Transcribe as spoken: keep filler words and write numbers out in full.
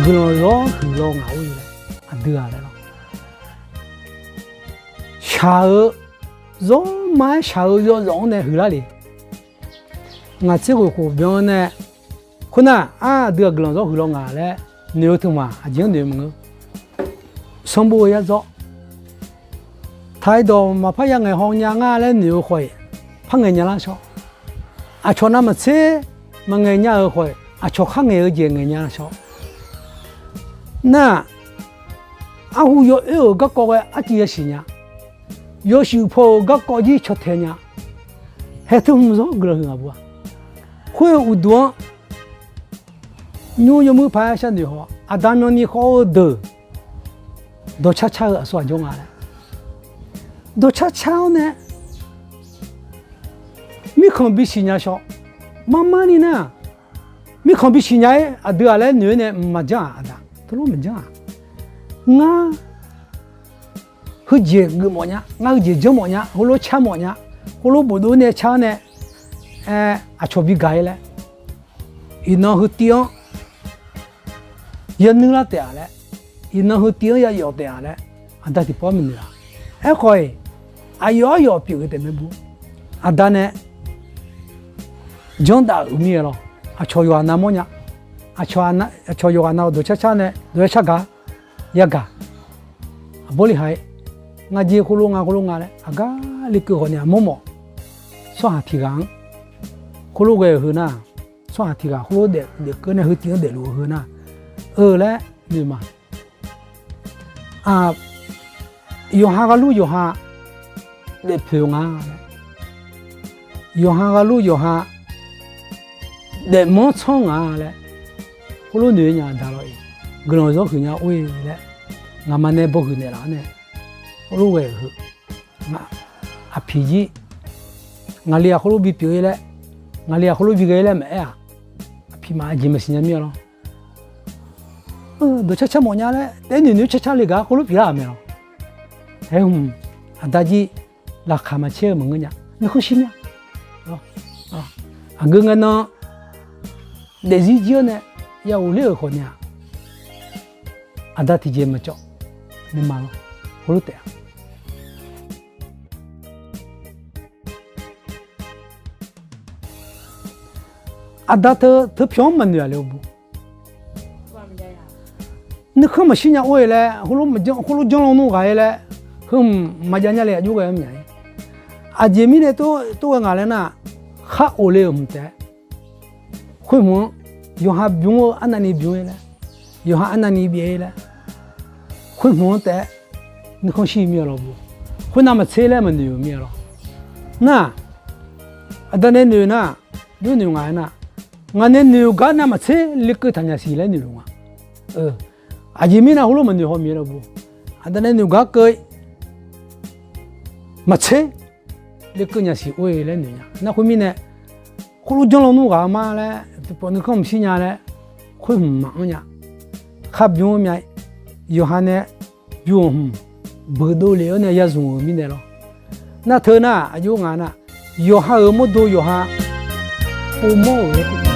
Guiqlanq zawr huiqlaw ngaq-or laer aqdui-aq laer lawr. Shaq-eu zawrma-aer shaq-eu yawzawf-anr nae huiqlar le. Ngaq tser ghoeq khof byan-anr nae, khoernar, aqdui-aq guiqlanq zawr huiqlaw ngaq laer noeq-eu teumq-aq aqjeq-anr noeq maqngeur. Sanqbof-eu yar dzawr. Taq-iq dawq maqpar ya ngaeq haw nya ngar laer noeq-eu khawf-iq, par ngaeq nya lar shawr. Aqcawq navmaqtser maqngaeq nya-euq khawf-iq, aqcawq khar ngaeq-eu jeq ngaeq nya lar shawr. Nar-aq, arhu yawoer-euq garkawv ghae arcuiv yasiq nya. Yawshuif paw-euq garkawv jir caw tae nya. Haeq teu hmq zawr guiqlanq huiq ngaq bu-a. Khoer-eu uqduq-anr nymr yawmuir paq-aer sharnoeq haw, aqda myanni khawf-eu deuq dawqcar car-eu aqsur aqjawr nga laer. Dawqcar car-awr nae mirkhanq bisiq nya shawr. Marmar ni nar, mirkhanq bisiq nya-ir aqdui-aq laer noeq-aer nae maqjanr-aq aqda, teulof maqjanr-aq. Ngar heujeq geufmawf nya, ngar heujeq janrmawf nya, heulof car mawf nya, heulof bofdov nae car-awr nae, aer, aqcawq bi gaq-ir laer, iqnan heutiv-anr yanuir lar taef-a laer, iqnan heutiv-anr yayawf taef-a laer, aqda tiqpawf-anr maqnoeq-a. Aerkhawf-iq, aqyawf aryawf pyeuf-eu taef mae bu. Aqda nae janrdaf-euq mir-aer lawr. Aqcawq yawqghaq navmawr nya. Aqcawq yawqghaq nav-eu dawqcar car nae dawqcar car gaq, yagaq. Aqbawr li haq-ir, ngar jir khoerlof nga khoerlof nga laer aqgar lekeuv khawf nae aqmawr mawf. Tsawrhaq tiq ghaq-anr, khoerlof ghae-euq heu nar, tsawrhaq tiq ghaq khoerlof daef daefkeuv nae heutiv-anr daefluf-eu heu nar, eu laer noeq ma. Aq, yawqha gharluf yawqha daefpoeq nga laer, yawqha gharluf yawqha daefmanr tsanr nga laer, khoerlof noeq nya aqda lawr-iq, guiqlanq zawr huiq nya or-e laer, ngaqma nae bawhuiq naeqlaf-awr nae, khoerlof ghae-euq heu, aqpiq jir, ngaqli-aq khoerlof bipyeuf-ir laer, ngaqli-aq khoerlof bighae-ir laer maqaer-aq, aqpiq maf aqjeq maqsiq nya mir-a lawr. Dawqcar car mawf nya laer taef-aer noeq noeq car car le gaq khoerlof pyeuflar-aq mae lawr. Aer hmq, aqda jir laqkhaq maqcaer-eu maqngeur nya, nuikhanr shir mir-a. Aqgeu ngae nan daefzir jir-awr nae ya ghofler-euq khawf nae-aq, aqda tiqjeq maqcawv, nuima lawr, khoerlof taef-a. Aqda teu teu pyawq-anr maqnoeq-a le-eu bu. Nuikhanr maqshir nya or-e laer, khoerlof janrlan nmr ghaq-ir laer, heu hmq maqjav nya le aqjox ghae-anr myav-ir. Aqjeq mirnae tov ghae ngaq laer nar, khar of le-euq hmq taef-aer, khoer hmq-anr yawqha bymr-eu arnavni bymr-ir laer, yawqha arnavni byav-ir laer, khoer hmq-anr taef-aer nuikhanr shir mir-a lawr bu. Khoernav maqtser laer maqnoeq-euq mir-a lawr. Nar, aqda nae noeq nar, jawrnoeq ngaq-aer nar, ngaq nae noeq gar navmaqtser lekeuv taqnyaf siq laer noeqluf nga. Aqjeq mirnae heulof maqnoeq haw mir-a lawr bu. Aqda nae noeq gar keuv maqtser lekeuv nyaf siq or-e laer noeq nya. Nar khoermirnae, khoerlof janrlan nmr ghaq-eu ma laer, tiqpawf nuikhanr maqshir nya laer, khoer hmq maqanr nya. Khar bymr-eu myav, yawqha nae bymr-euq hmq beuqdov lef-awr nae ya zmq-euq mirnae lawr. Nar teu nar aqjox ngaq nar, yawqha-euq mawrdo yawqha povmawr-euq